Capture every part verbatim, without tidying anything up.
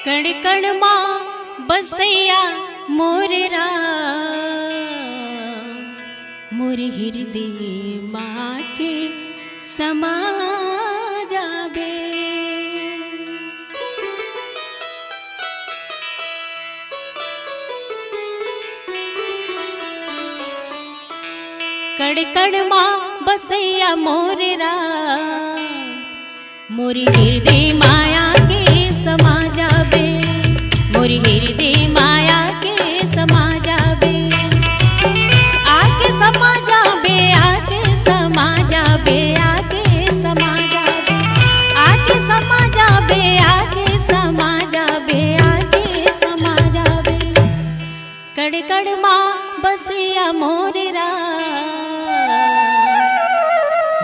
कण कण मा बसैया मोर राम, मोर हिरदे मा के समा जाबे। कण कण मा बसैया मोर राम, मोर हिरदे मा आके समा जाबे, मोर हिरदे मा आके समा जाबे, आके समा जाबे, आके समा जाबे, आके समा जाबे, आके समा जाबे, आके समा जाबे, आके समा जाबे। कण कण मा बसैया मोर राम,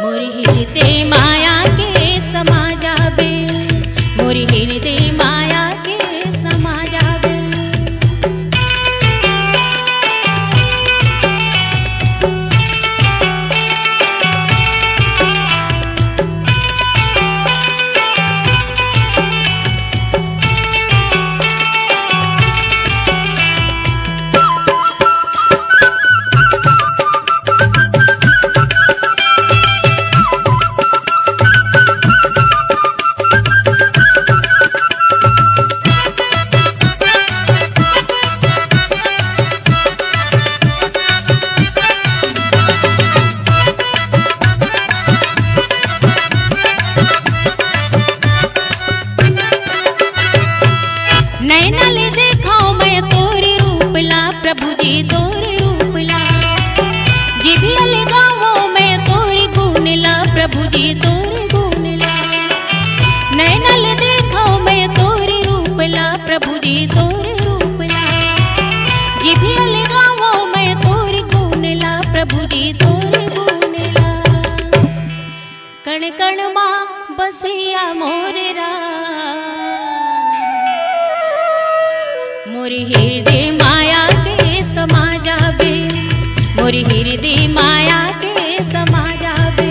मोर हिरदे मा आके समा जाबे, मोर हिरदे मा आके समा जाबे। नैना ले देखाओ मैं तोर रूप ला, प्रभु जी तोर रूप ला। जिभिया ले गावो मैं तोर गुण ला, प्रभु जी तोर गुण ला। नैना ले देखाओ मैं तोर रूप ला, प्रभु जी तोर रूप ला। जिभिया ले गावो मैं तोर गुण ला, प्रभु जी तोर गुण ला। कण कण मा बसैया मोर राम, मोर हिरदे मा आके समा जाबे, मोर हिरदे मा आके समा जाबे।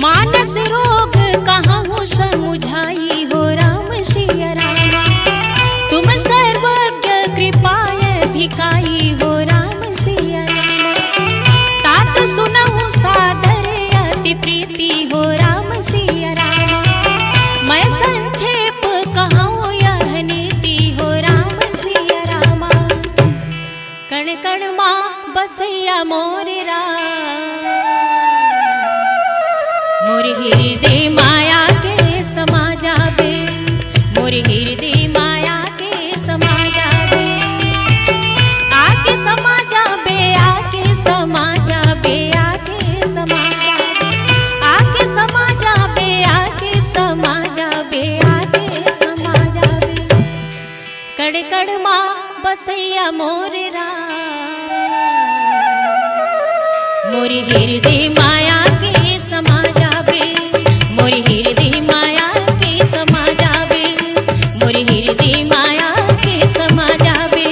मानस रोग कहूँ समुझाई हो राम सिया राम, तुम सर्वज्ञ कृपा अधिकाई हो राम सिया राम। तात सुनहु सादर अति प्रीति हो राम सिया राम, मैं संक्षेप कहूँ यह नीति हो राम सिया राम। कण कण मा बसैया मोर राम, मोर हिरदे मा आके समा जाबे, मोर हिरदे मा आके समा जाबे, आके समा जाबे, आके समा जाबे, आके समा जाबे, आके समा जाबे, आके समा जाबे, आके समा जाबे। कण कण मा बसैया मोर राम, मोर हिरदे मा आके समा जाबे, मोर हिरदे मा आके समा जाबे, मोर हिरदे मा आके समा जाबे,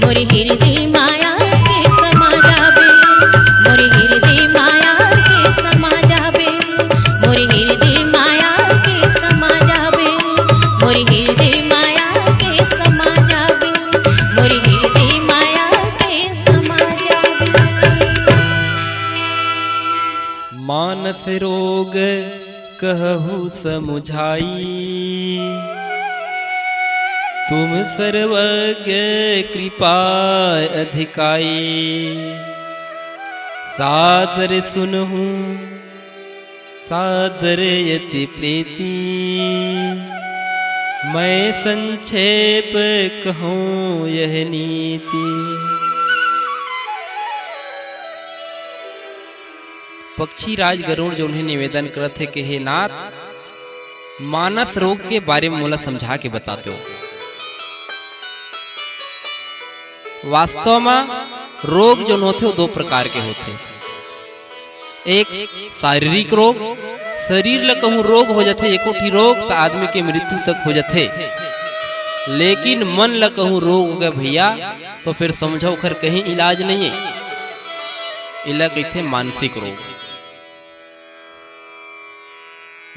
मोर हिरदे मा आके समा जाबे, मोर हिरदे मा आके समा जाबे। मोर हिरदे मा आके समा जाबे, मोर हिरदे मा आके समा जाबे, मोर हिरदे मा आके समा जाबे। मानस रोग कहु समुझाई, तुम सर्वज्ञ कृपा अधिकाई। सादर सुनहु सादर अति प्रीति, मैं संक्षेप कहूँ यह नीति। पक्षी राज गरुड़ जोन हे निवेदन करत हे कि हे नाथ, मानस रोग के बारे में मोला समझा के बताते हो। वास्तव में रोग जोन होथे, वो दो प्रकार के होथे। एक शारीरिक रोग, शरीर ल कहूँ रोग हो जाथे, एको ठी रोग त आदमी के मृत्यु तक हो जाथे। लेकिन मन ल कहूँ रोग हो गए भैया, तो फिर समझो ओखर कहीं इलाज नहीं है। इला कहिथे मानसिक रोग।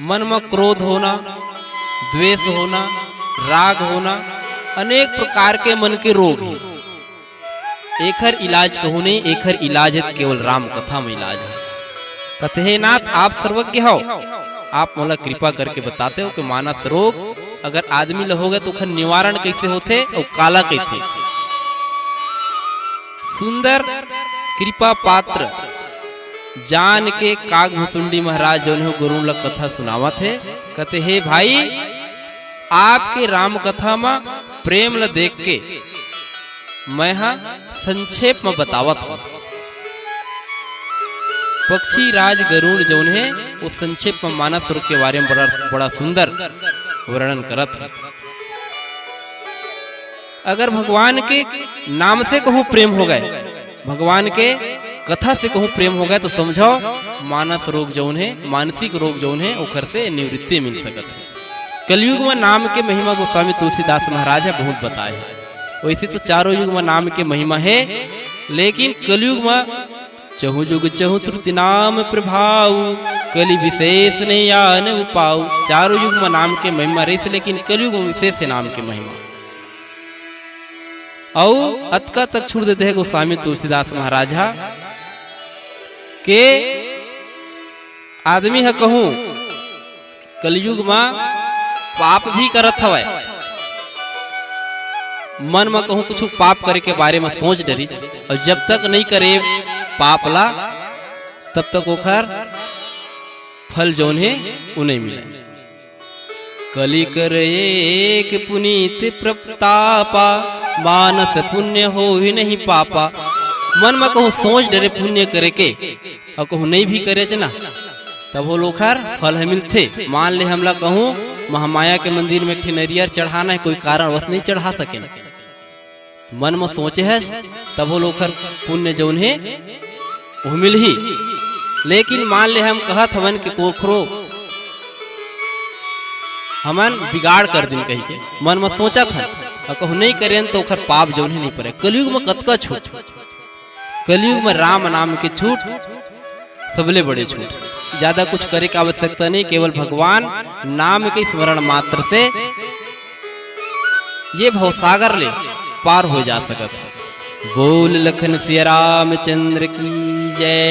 मन म क्रोध होना, द्वेष होना, राग होना, अनेक प्रकार के मन के रोग हे। एखर इलाज कहूँ नहीं, एखर इलाज हे केवल राम कथा में इलाज हे। कथे, "हे नाथ, आप सर्वज्ञ हो, आप मोला कृपा करके बताते हो कि मानस रोग अगर आदमी ल हो गए तो ओखर निवारण कैसे होथे अउ काला कहिथे?" सुंदर कृपा पात्र जान के काग भुसुंडी महाराज जोन हे गरुड़ ल कथा सुनावत हे। कथे, "हे भाई, आपके राम कथा म प्रेम ल देख के मैं ह संक्षेप म बतावत हूँ।" पक्षी राज गरुड़ जौन हे, वो संक्षेप म मानस रोग के बारे में बड़ा, बड़ा सुंदर वर्णन करत हे। अगर भगवान के नाम से कहूँ प्रेम हो गए, भगवान के कथा से कहूँ प्रेम हो गए, तो समझो मानस रोग जौन हे, मानसिक रोग जौन हे, ओखर से निवृत्ति मिल सकत हे। कलयुग में नाम के महिमा गोस्वामी तुलसीदास महाराज ह बहुत बताए हे। वैसे तो चारों युग में नाम के महिमा हे, लेकिन कलयुग में चहु जुग चहु श्रुति नाम प्रभाव, कलि विशेष नहीं आन उपाव। चारों युग में नाम के महिमा रहिस, लेकिन कलयुग में विशेष हे नाम के महिमा। अउ अतका तक छूट देते हे गोस्वामी तुलसीदास महाराज ह के आदमी ह कहूँ कलयुग म पाप भी करत हवय, मन म कहूँ कुछु पाप करे के बारे म सोच डरिस, अउ जब तक नहीं करे पाप ला, तब तक ओखर फल जौन हे, वो नहीं मिले। कलि कर एक पुनीत प्रतापा, मानस पुण्य होहि नहीं पापा। मन म कहूँ सोच डरे पुण्य करे के, अउ कहूँ नहीं भी करे च ना, तभो ओखर फल ह मिलथे। मान ले हमला कहूँ महामाया के मंदिर में एक ठे नरियर चढ़ाना हे, कोई कारणवश नहीं चढ़ा सके ना, मन म सोचे हस, तभो ओखर पुण्य जौन हे, वो मिलही। लेकिन मान ले हम कहत हवन कि कोखरो हमन बिगाड़ कर दिन कहिके, मन म सोचत हन, अउ कहूँ नहीं करेन, तो ओखर पाप जौन हे नहीं परे। कलयुग म कतका छूट, कलयुग में राम नाम के छूट सबले बड़े छूट। ज्यादा कुछ करे के आवश्यकता नहीं, केवल भगवान नाम के स्मरण मात्र से ये भवसागर ले पार हो जा सकत हे। बोल लखन सिया रामचंद्र की जय।